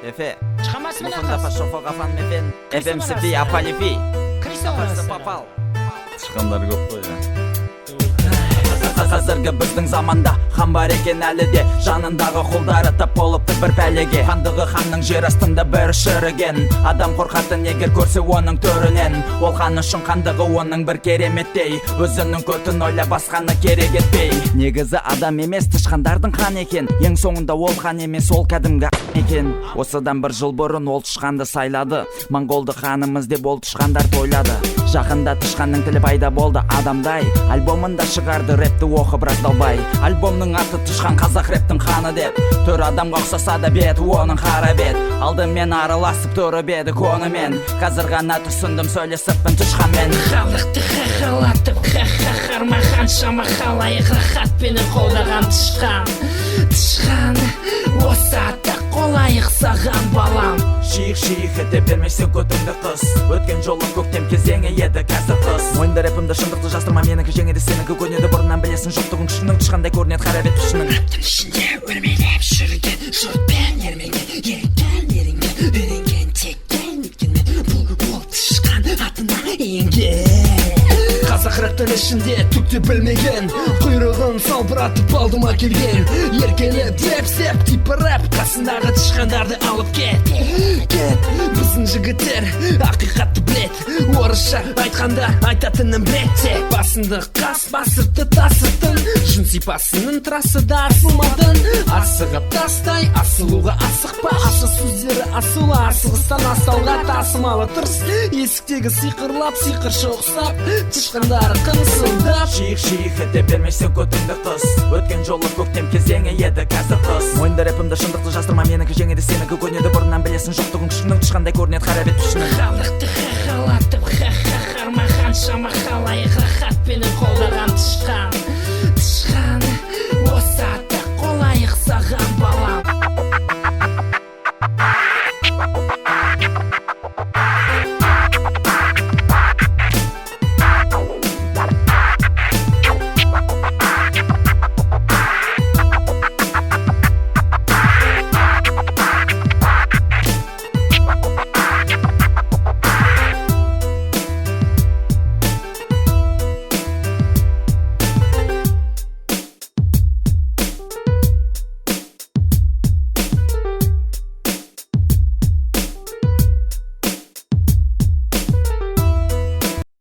Efe. Chiqamasmi? Мухында пошел қафан мефен. FMCP апалифи. Попал. Тышқандар көп қой, иә. Қазіргі біздің заманда хан бар екен әлі де. Жанындағы құлдары тап болыпты бір пәлеге. Хандығы ханның жер астында бір шіріген. Адам қорқатын егер көрсе оның төрінен. Ол хан үшін хандығы оның бір кереметтей. Өзінің көтін ойлап басқаны керек етпей. Негізі адам емес, тышқандардың хан екен. Ең соңында ол хан емес, ол кәдімгі екен. Осыдан бір жыл бұрын ол тышқанды сайлады. Моңғолды ханымыз деп ол тышқандар тойлады. Жақында тышқанның тілі пайда болды адамдай. Альбомында шығарды рэпті оқып раздолбай. Альбомның аты «Тышқан қазақ рэптің ханы» деп. Түрі адамға ұқсаса да, беті оның қара бет. Алдымен араласып тұрып едік онымен. Қазір ғана түсіндім, сөйлесіппін тышқанмен. Халықты қақалатып, ха-ха, қаншама халайық рахатпенен қолдаған тышқан, тышқан, осы аттақ қолайық саған, балам. Шиық шиық ете бермесе, көтіңді қыс. Өткен жолы көктем кезеңі еді, қазір қыс. Мойында рэпімді, шындықты жасырма. Менікі жеңеді, сенікі көнеді. Бұрыннан білесің жоқтығын күшінің. Тышқандай көрінеді қара бет пішінің. Рэптің ішінде өрмелеп жүрген, жұртпен ермеген, еріккен, ерінген, үйренген, теккен, өйткенмен бұл ол тышқан атына енген. Қазақ рэптің ішінде түк те білмеген, құйрығын салбыратып алдыма келген, еркелеп деп сеп типа рэп, қасындағы тышқандарды алып кет, кет. Біздің жігіттер ақиқатты білет, орысша айтқанда айтатыным бред. Тек басыңды қас басыпты тасыттың, жүн сипасының трассада асылмадың. Асығып тастай асылуға асықпа, асыл сөздері асылы асығыстан астауға тасымалы тырыс. Есіктегі сиқырлап, сиқыршы ұқсап, тышқандар қыңсылдап. Шиық шиық ете бермесе, көтіңді қыс. Өткен жолы көктем кезеңі еді, қазір қыс. Мойында рэпімді, шындықты жасырма. Менікі жеңеді, сенікі көнеді. Бұрыннан білесің жоқтығын күшінің. Тышқандай көрінеді қара бет пішінің. Халықты қақалатып, ха-ха, қаншама халайық рахатпенен қолдаған тышқан.